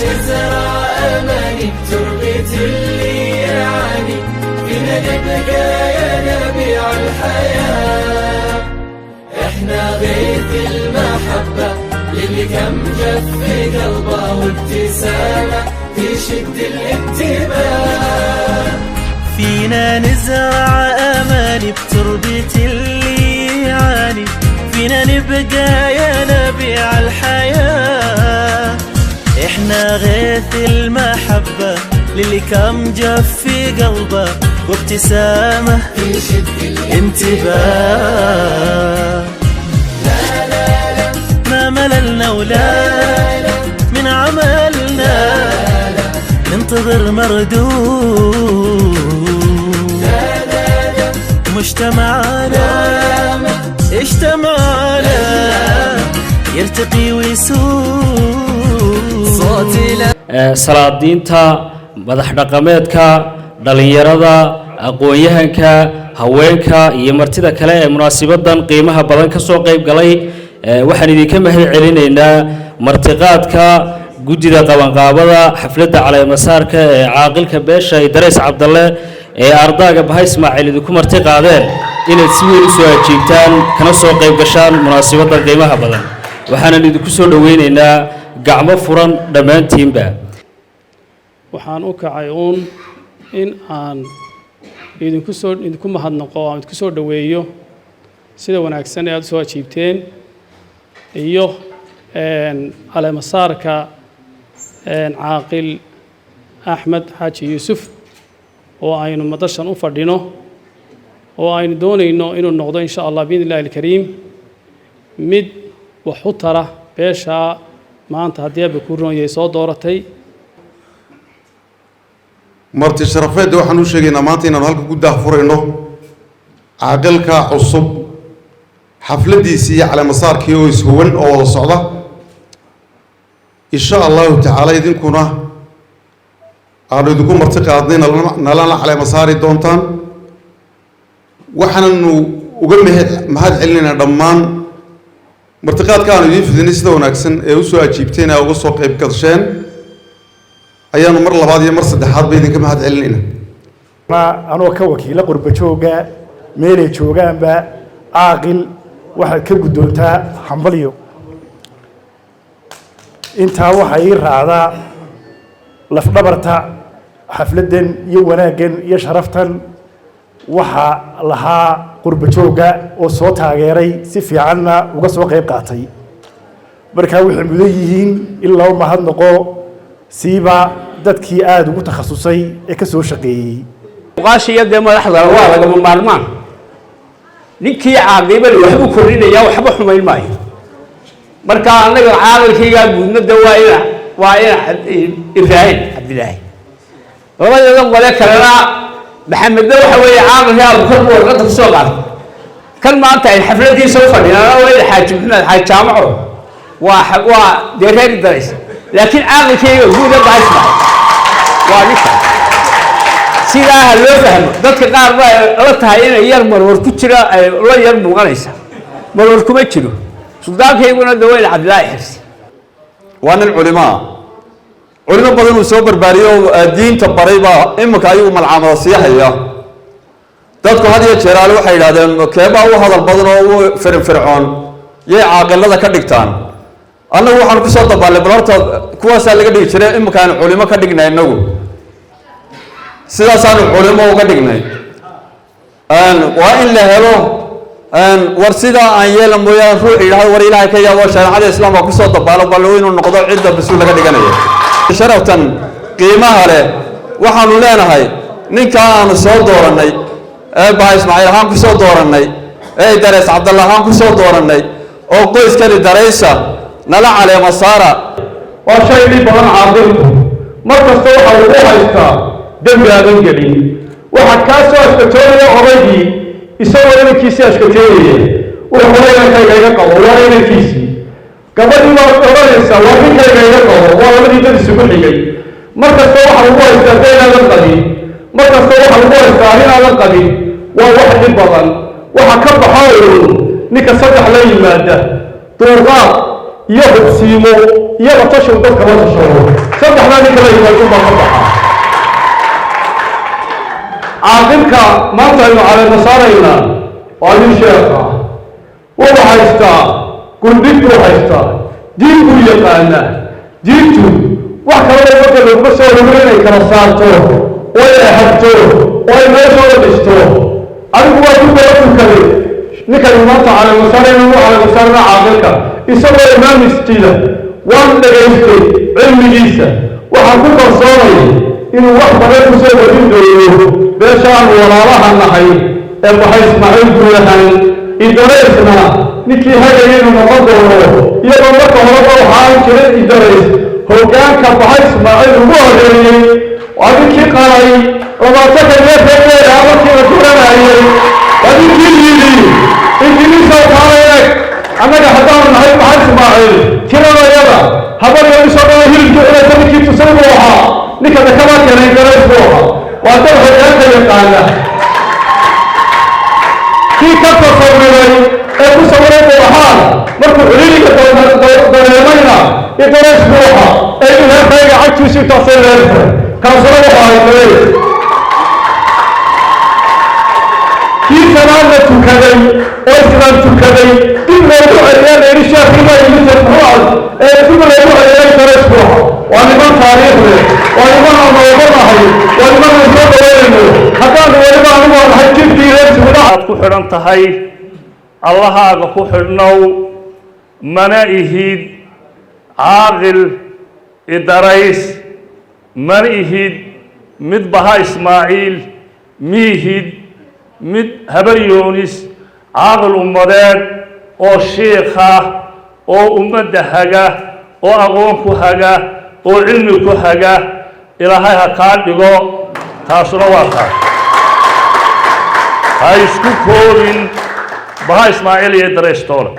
نزرع أماني بتربة اللي يعاني، فينا نبقى ينابيع الحياة. احنا غيث المحبة للي كم جف في قلبه، وابتسامة تشد الانتباه. فينا نزرع أماني بتربة اللي يعاني، فينا نبقى ينابيع الحياة. احنا غيث المحبة للي كم جف في قلبه، وابتسامة تشد انتباه. ما مللنا ولا من عملنا ننتظر مردود، مجتمعنا اجتمعنا يرتقي ويسود. صوتي Salaadiinta, madax dhaqameedka, dhallinyarada, aqoon-yahanka, haweenka iyo martida kale ee munaasibadan qiimaha badan ka soo qayb galay, waxaan idinka mahad celinaynaa martiqaadka guddida qabanqaabada xafladda caleemasaarka ee caaqilka beesha Idareys Cabdalle ee ardaaga Baha Ismaaciil idinku marti qaadeen inaad si weyn u soo ajiibtaan kana soo qayb gashaan munaasibadan qiimaha badan. Waxaanan idinku soo dhoweynaynaa gacmo furan dhammaantiinba. Waxaan u kacay uun in aan idinku soo idinku mahadnaqo, aan idinku soo dhoweeyo sida wanaagsan ee aada u soo ajiibteen iyo caleemasaarka Caaqil Axmed Xaaji Yuusuf oo aynu madashan u fadhino oo aynu doonayno inuu noqdo, insha Allah, biidni illahi alkariim, mid wax u tara beeshaa maanta haddii Abba kuu roon yahay soo dooratay. Marti sharafeedda waxaan u sheegaynaa maanta inaanu halka ku daahfurayno caaqilka cusub xafladdiisii iyo caleemasaarkii oo ishuwan oo wada socda, insha Allahu tacaala. Idinkuna aanu idinku marti qaadnay nalana caleema saari doontaan. Waxaananu uga mahad celinaynaa dhammaan martiqaadka aanu idiin fidinay, sida wanaagsan ee usoo ajiibteen ee uga soo qayb gasheen ayaanu mar labaad iyo mar saddexaad ba idinka mahad celinaynaa. Anoo ka wakiila qurba jooga meelay joogaanba, caaqil, waxaad ka guddoontaa hambalyo. Intaa waxaa ii raacdaa lafdhabarta xafladdan iyo wanaaggan iyo sharaftan waxaa lahaa qurba joogga oo soo taageeray, si fiicanna uga soo qayb qaatay. Markaa waxay mudan yihiin in loo mahadnaqo, siiba dadkii aada ugu takhasusay ee ka soo shaqeeyey. Muqaasha iyo dee madaxdana waa lagama maarmaan. Ninkii caaqibali waxbuu kordhinayaa, waxba xumayn maayo. Marka annaga caaqilkaygaa guudna de waa ina Ibraahim Cabdilaahi. Labadeeda qole kalena, Maxamedna waxa weeye caaqilkii Abukar buu warqadda ku soo qaaday. Kan maanta ay xafladiisa u fadhiyaan waa ina Xaaji Maxamed Xaaji Jaamaco, waa dee reer Darays, laakiin caaqilkayga guuda baa Ismaaciil waa ninka. Sidaa ha loo fahmo. Dadka qaar baa la tahay inay yar marwar ku jira, ay la yar muuqanaysa. Marwar kuma jiro. Suldaankayguna de wayna Cabdilaahi Xirsi. Waa nin culimaa, culimo badan uu soo barbaariyo oo diinta baray baa iminka ayagu malcaamada sii haya. Dadku had iyo jeeraale waxay yidhahdeen, keebaa u hadal badan oo u firinfircoon yay caaqilada ka dhigtaan? Annagu waxaan kusoo dabaalnay, bal horta kuwaasaa laga dhigi jiray, iminkaan culimo ka dhignay. Innagu sidaasaanu culimo uga dhignay. Waa in la helo war sidaa aan yeela mooyaane, ruux yidhahdo, war Ilaahay ka yaabo, shareecada Islaamka kusoo dabaalo, bal inuu noqdo cidda mas-uul laga dhiganayo. Sharaftan qiimaha leh waxaanu leenahay ninkaa aanu soo doorannay ee Baha Ismaaciil ahaan kusoo doorannay, ee Dareys Cabdalla ahaan kusoo doorannay, oo qoyskani Daraysa nala caleema saara. Waa shay dhib badan. Caaqilku mar kasta waxa uu u haystaa dembi aadan gelin. Waxaa kaa soo ashkatoonaya odaygii isagoo inankiisii ashkateynaya, wuxuu inankayga iga qabo, waa inankiisii. Gabadhii baad odhanaysaa, waa ninkayga iga qabo, waa labadii dad isugu xigay. Mar kasta waxa lagu haystaa deen aadan qabin, mar kasta waxa lagu haystaa arrin aadan qabin. Waa wax dhib badan. Waxa ka baxa uun ninka saddex la yimaada: dulqaad. Iyo hubsiimo iyo la tashigu dadka la tashado, saddexdaa ninka la yimaado baa ka baxa. Caaqilka maanta aynu caleema saaraynaa waa nin sheekh ah, wuxuu haystaa gundhig buu haystaa, diin buu yaqaanaa. Diintu wax kalaba marka laguma soo rogin inay kala saarto oo ay hagto oo ay meeshooda dhisto. Adigu waa ku daba tukaday ninkani maanta caleema saarayna u caleema saarana caaqilka isagoo imaam isjiida. Waan dhagaystay cilmigiisa, waxaan ku kalsoonayay inuu wax badan ku soo wadin doono beeshaan walaalaha nahay ee Baxay Ismaaciil guud ahaan. Idaraysna ninkii hagaya inuu noqon doono, iyadoo marka horeba waxaan jirin Idarays hoggaanka Baxay Ismaaciil ugu horeeyey. Waa ninkii qalay 20-ka neefeegeeda markii la guranayay, waa ninkii yidhi Ingiriisow kaala eeg annaga haddaanu nahay Baxay Ismaaciil tiradayada habar isoo dhan hilibkii cunaysa. Ninkii tusay buu ahaa, ninka dakabaa keenay Idarays buu ahaa. Waa dad hoggaanka yaqaana. Kii ka tasawiray ee ku sawiray buu ahaa markuu ciriiriga dareemayna Idarays buu ahaa ee inuu reerkayga cagtiisu intaasay leegtahay, kaasuna wuxuu ahaa Idarays. Kii salaadna tukaday oo islaam tukaday dib loogu celiyaa la yidhi sheekii baa yimid muxuu ee dib loogu celiyay Idarays buu ahaa. Waa niman taariikh leh, waa niman aan ooganahay, waa niman aan soo dhaweynayno haddaanu weliba anigu aan nahay jilkii reer Sugudaha. Aad ku xidhan tahay Allahaaga ku xidhnow, mana ihid caaqil Idarays, mana ihid mid Baha Ismaaciil, miihid mid Habar Yoonis, caaqil ummadeed oo shiikha oo ummadda haga oo aqoon ku haga oo cilmi ku haga Ilaahay ha kaa dhigo. Taasuna waa taa. Ha isku koobin Baha Ismaaciil iyo Idaraystoole,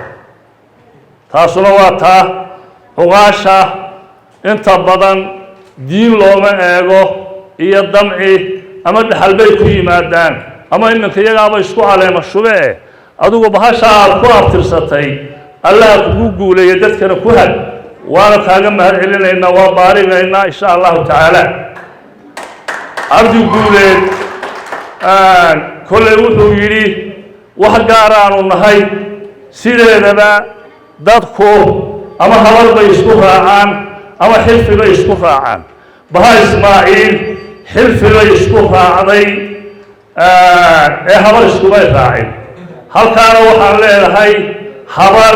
taasuna waa taa. Cuqaasha inta badan diin looma eego iyo damci ama dhexal bay ku yimaadaan ama iminka iyagaaba isku caleema shube. Adigu bahasha aad ku abtirsatay Allah kugu guuleeya, dadkana ku hag, waana kaaga mahad celinaynaa, waa baarigaynaa insha Allahu tacaala. Cabdi Guuleed kolley wuxuu yidhi wax gaaraanu nahay. Sideedaba dadku ama habar bay isku raacaan ama xilfi bay isku raacaan. Baha Ismaaciil xilfi bay isku raacday ee habar iskumay raacin. Halkaana waxaan leedahay habar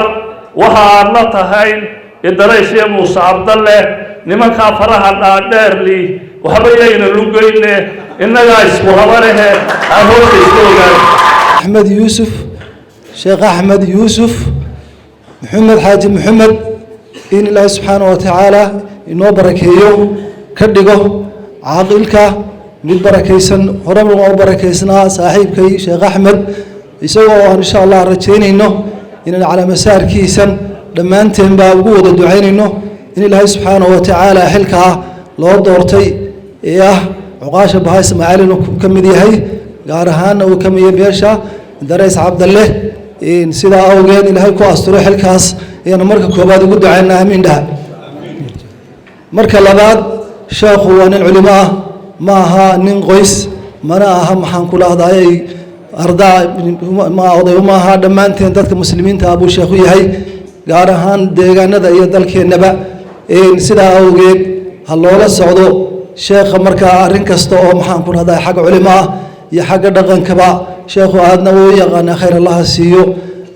waxa aad la tahay Idarays iyo Muuse Cabdalle, nimankaa faraha dhaadheerli waxba yayna lugayne, innagaa isku habarehe aan hoosta isku ogaan. Axmed Yuusuf, Sheekh Axmed Yuusuf Maxamed Xaaji Maxamed, in Ilaahay subxaana wa tacaala inoo barakeeyo, ka dhigo caaqilka mid barakaysan. Horeba waa u barakaysnaa saaxiibkay Sheekh Axmed, isagoo aan insha Allah rajaynayno inaan calaamasaarkiisan dhammaanteen baa ugu wada ducaynayno in Ilaahay subxaana wa tacaala xilkaa loo doortay ee ah cuqaasha Baha Ismaaciil inuu ka mid yahay, gaar ahaanna uu ka mid yahay beesha Darays Cabdalle. Sidaa awgeed Ilaahay ku asturo xilkaas ayaanu marka koobaad ugu ducaynaa, amiin dhaha. Marka labaad, sheekhu waa nin culimo ah, ma aha nin qoys, mana aha maxaan ku lahdaayay ardaa ma oday uma aha. Dhammaanteen dadka muslimiinta ah buu sheekhu yahay, gaar ahaan deegaanada iyo dalkeennaba. Sidaa awgeed ha loola socdo sheekha markaa arrin kasta oo maxaan ku rahdaa xagga culimo ah iyo xagga dhaqankaba sheekhu aadna wuu yaqaanaa. Khayr Allaha siiyo,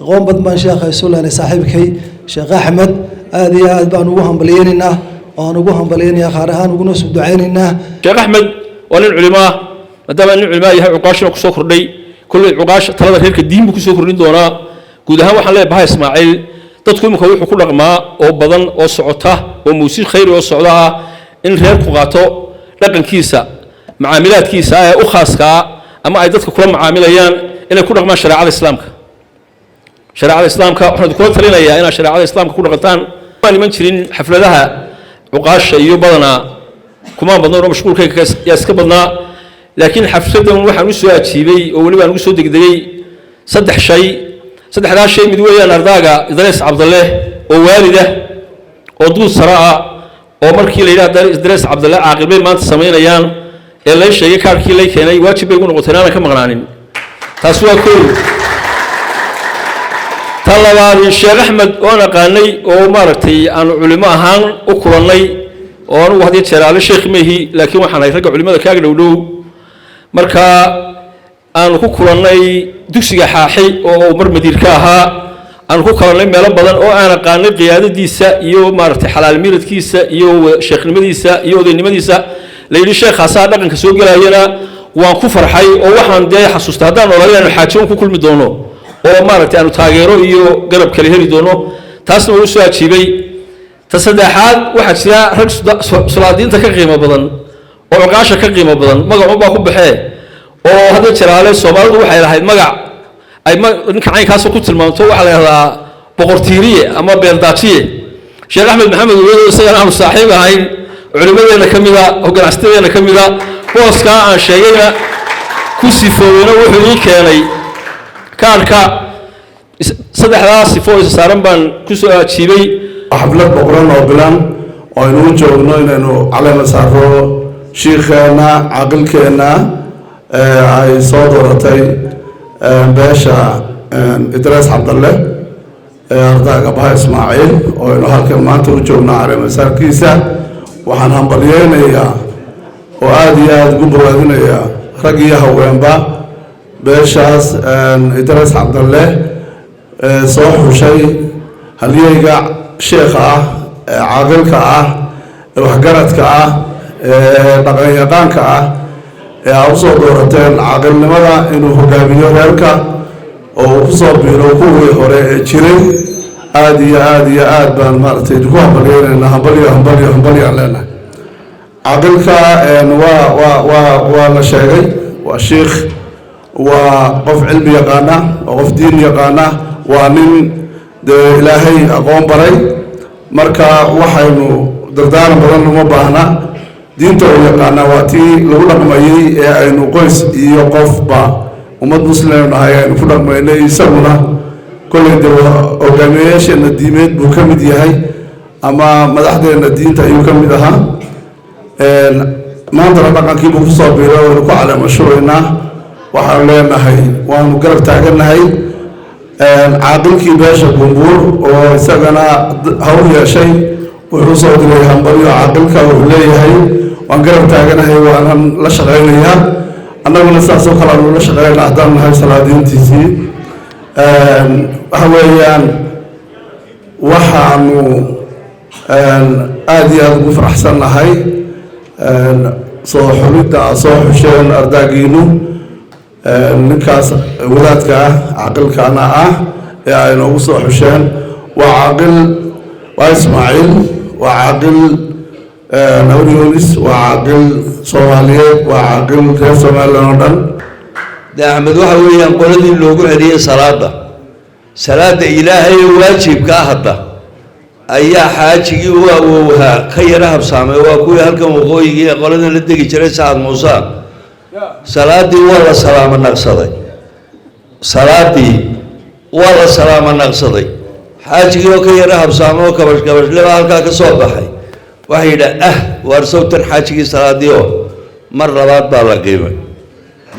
aqoon badan baan sheekha isu lehnay. Saaxiibkay Sheekh Axmed aad iyo aad baan ugu hambalyeynaynaa, waan ugu hambalyeynaya, qaar ahaan uguna soo ducaynaynaa. Sheekh Axmed waa nin culimo ah. Maadaama nin culimo yahay, cuqaashina kusoo kordhay, kolley cuqaasha talada reerka diin buu kusoo kordhin doonaa. Guud ahaan waxaan leeyahay Baha Ismaaciil dadku imika wuxuu ku dhaqmaa oo badan oo socota oo muusi khayri oo socda ah in reerku qaato dhaqankiisa, macaamilaadkiisa ee u khaaskaa ama ay dadka kula macaamilayaan inay ku dhaqmaan shareecada islaamka. Shareecada islaamka waxaan kula talinayaa inaad shareecada islaamka ku dhaqantaan. Waan iman jirin xafladaha cuqaasha iyo badanaa kumaan badnayn oo mashquulkayga yaa iska badnaa, laakiin xafladan waxaan u soo ajiibay oo weliba aan ugu soo degdegay saddex shay. Saddexdaas shay mid weeyaan ardaaga Idrees Cabdalle oo waalida Oo duud sare ah oo markii la yidhaha Darees Cabdalle caaqil bay maanta samaynayaan ee lay sheegay, kaarkii lay keenay, waajib bay ugu noqotay inaanan ka maqnaanin. Taasi waa koow. Ta labaad, Sheekh Axmed oon aqaanay oo maaragtay aanu culimo ahaan u kulannay, oo anugu had iyo jeer alle sheekh mehi, laakiin waxaan ahay ragga culimada kaaga dhow dhow. Marka aanu ku kulannay dugsiga Xaaxi oo uu mar madiir ka ahaa, aanu ku kulannay meelo badan oo aan aqaanay qiyaadadiisa iyo maaragtay xalaal miradkiisa iyo sheekhnimadiisa iyo odaynimadiisa, la yidhi sheekhaasaa dhaqanka soo gelayana, waan ku farxay oo waxaan dee xasuustay haddaan noolaa inaanu xaajo ku kulmi doono oo maaragtay aanu taageero iyo garab kale heli doono. Taasna waa u soo ajiibay. Ta saddexaad, waxaa jira rag sulaadiinta ka qiimo badan oo cuqaasha ka qiimo badan, magacun baa ku baxee, oo hadda jiraale Soomaalidu waxay lahayd magac ay ninka caynkaas ku tilmaamto, waxaa la yidhahdaa boqortiiriye ama beerdaajiye. Sheekh Axmed Maxamed Uwedo, isagana aanu saaxiib ahayn, culimmadeenna ka mida oo ganacsatadeenna ka mida, booskaa aan sheegayna ku sifoobeyna, wuxuu ii keenay kaarka. Saddexdaa sifo isa saaran baan ku soo ajiibay. Xaflad boqoran oo bilan oo aynu u joogno inaynu caleema saaro shiikheenna, caaqilkeenna ay soo dooratay beesha Idrees Cabdalle ee ardaaga Baha Ismaaciil, oo aynu halkan maanta u joogno caleema saarkiisa. Waxaan hambalyeynayaa oo aada iyo aada ugu bogaadinayaa rag iyo haweenba beeshaas Idrees Cabdalle soo xushay halyeyga sheekha ah ee caaqilka ah ee waxgaradka ah ee dhaqanyaqaanka ah ee aa usoo doorateen caaqilnimada inuu hogaamiyo reerka oo uu kusoo biiro kuwii hore ee jiray. Aada iyo aada iyo aad baan maaragtay idinku hambalyeynaynaa. Hambalyo, hambalyo, hambalyaan leenahay. Caaqilka waa la sheegay, waa shiikh, waa qof cilmi yaqaana, waa qof diin yaqaana, waa nin dee Ilaahay aqoon baray. Marka waxaynu dardaaran badan uma baahna. Diinta uu yaqaana waa tii lagu dhaqmayey ee aynu qoys iyo qofba ummad muslimaynu nahay aynu ku dhaqmaynay. Isaguna kolley dee hogaamiyeyaasheena diimeed buu ka mid yahay ama madaxdeena diinta ayuu ka mid ahaa. Maantana dhaqankii buu kusoo biiray, waynu ku caleema shubaynaa. Waxaanu leenahay waanu garab taagannahay. Caaqilkii beesha Bumbuur oo isagana hawl yeeshay wuxuu soo diray hambalyo. Caaqilka wuxuu leeyahay waan garab taaganahay, waanan la shaqaynayaa. Annaguna sidaas oo kale aanu la shaqeynaa haddaan nahay salaadiintiisii. Waxa weeyaan waxaanu aada iyo aada ugu faraxsan nahay soo xulidda aad soo xusheen ardaagiinu ninkaas wadaadka ah, caaqilkana ah ee ay noogu soo xusheen. Waa caaqil, waa Ismaaciil, waa caaqil Nawryonis, waa caaqil Soomaaliyeed, waa caaqil reer Somaliland oo dhan. De Axmed waxa weeyaan qoladii loogu celiyey salaada, salaada Ilaahay ee waajibka ah. Hadda ayaa xaajigii u awowhaa ka yara habsaamay. Waa kuwii halkan waqooyigii ee qoladan la degi jiray Sacad Muuse. Salaadii waa la salaamo naqsaday, salaadii waa la salaamo naqsaday. Xaajigii oo ka yara habsaamay oo kabash kabashleba halkaa ka soo baxay waxay yidhaa, "Ah, waar sawtan xaajigii salaadii." Oo mar labaad baa la qiimay,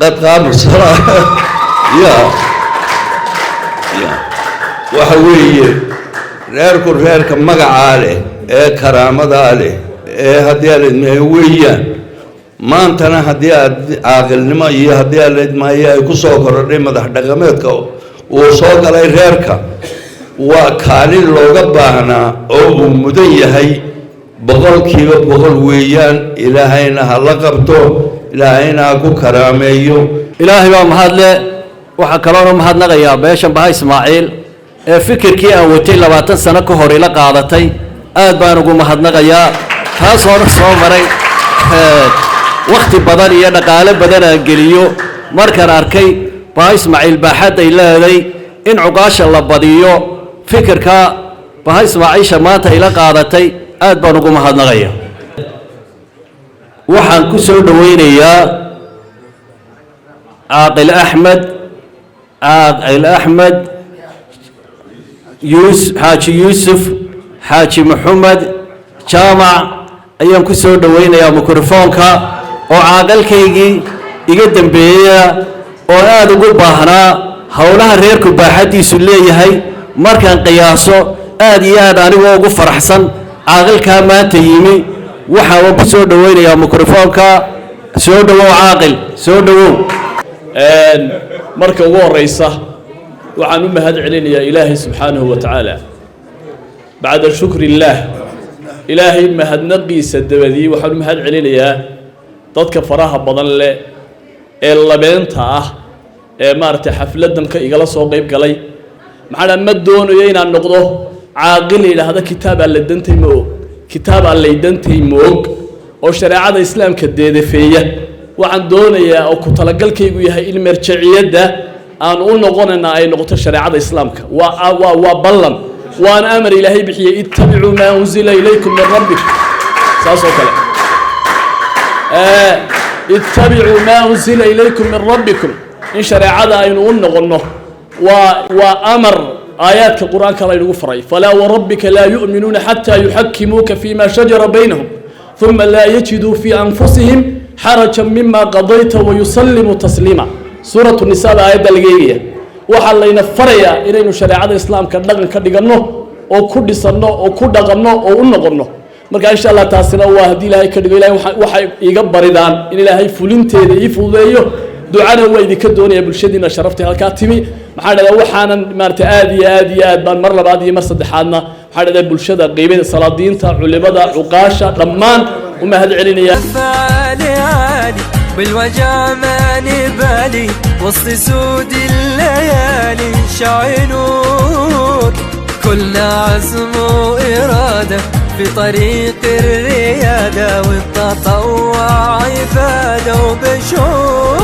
qad qaama salaa ya. Waxa weeye reerku reerka magacaa leh ee karaamadaa leh ee haddii aad idmaayo weeyaan. Maantana haddii aad caaqilnimo iyo haddii aad idmaayo ay ku soo korodhay madax dhaqameedka uu soo galay reerka, waa kaalin looga baahnaa oo uu mudan yahay 100% weeyaan. Ilaahayna ha la qabto, Ilaahayna ha ku karaameeyo. Ilaahay baa mahadle. Waxaa kaloona mahadnaqayaa beeshan Baha Ismaaciil ee fikirkii aan watay 20 sano ka hor ila qaadatay. Aad baan ugu mahadnaqayaa, taasoona soo maray wakhti badan iyo dhaqaale badan aan geliyo markaan arkay Baha Ismaaciil baaxad ay leeday in cuqaasha la badiyo. Fikirka Baha Ismaaciisha maanta ila qaadatay aad baan ugu mahadnaqaya. Waxaan ku soo dhoweynayaa caaqil Axmed, caaqil Axmed Yuus Xaaji Yuusuf. Xaaji Maxamed Jaamac ayaan ku soo dhowaynayaa mikrofoonka, oo caaqilkaygii iga dambeeya oo aada ugu baahnaa howlaha reerku baaxaddiisu leeyahay. Markaan qiyaaso, aad iyo aad anigoo ugu faraxsan caaqilkaa maanta yimi, waxaan ku soo dhowaynayaa mikrofoonka. Soo dhowow caaqil, soo dhowow. Marka ugu horeysa waxaan u mahad celinayaa Ilaahay subxaanahu wa tacaala. Bacda shukri illaah, Ilaahay mahadnaqiisa dabadii, waxaan u mahad celinayaa dadka faraha badan leh ee labeenta ah ee maaragtay xafladan ka igala soo qayb galay. Maxaa ma doonayo inaan noqdo caaqil yidhaahda kitaab alle dantay ma og, kitaab allay dantay ma og, oo shareecada Islaamka deedafeeya. Waxaan doonayaa oo ku talagalkaygu yahay in marjaciyadda aan u noqonayna ay noqoto shareecada Islaamka. Waa ballan, waana amar Ilaahay bixiyey: "Ittabicuu maa unzila ilaykum min rabbikum." Saas oo kale, "Ittabicuu maa unzila ilaykum min rabbikum." In shareecada aynu u noqonno waa amar aayaadka Qur-aanka laynagu faray: "Falaa warabbika laa yu'minuuna xataa yuxakimuuka fima shajara baynahum uma laa yajiduu fii anfusihim xarajan mima qadayta wayusallimuu tasliima." Suuratu Nisaa baa aayadda laga eegaya. Waxaa layna farayaa inaynu shareecada Islaamka dhaqan ka dhiganno oo ku dhisanno oo ku dhaqanno oo u noqonno. Marka insha Allah taasina waa haddii Ilaahay ka dhigo. Ilahay waxay iiga baridaan in Ilaahay fulinteeda ii fududeeyo. Ducana waa idinka doonaya bulshadiina sharaftay halkaa timi. Maxaa dhahdaa, waxaanan maaragtay aad iyo aad iyo aad baan mar labaad iyo mar saddexaadna, maxaa dhahdaa, bulshada qiimada, salaadiinta, culimada, cuqaasha, dhammaan u mahad celinaya. عالي عالي بالوجع ما نبالي، وسط سود الليالي شع نور. كلنا عزم وإرادة في طريق الريادة، والتطوع عبادة وبشور.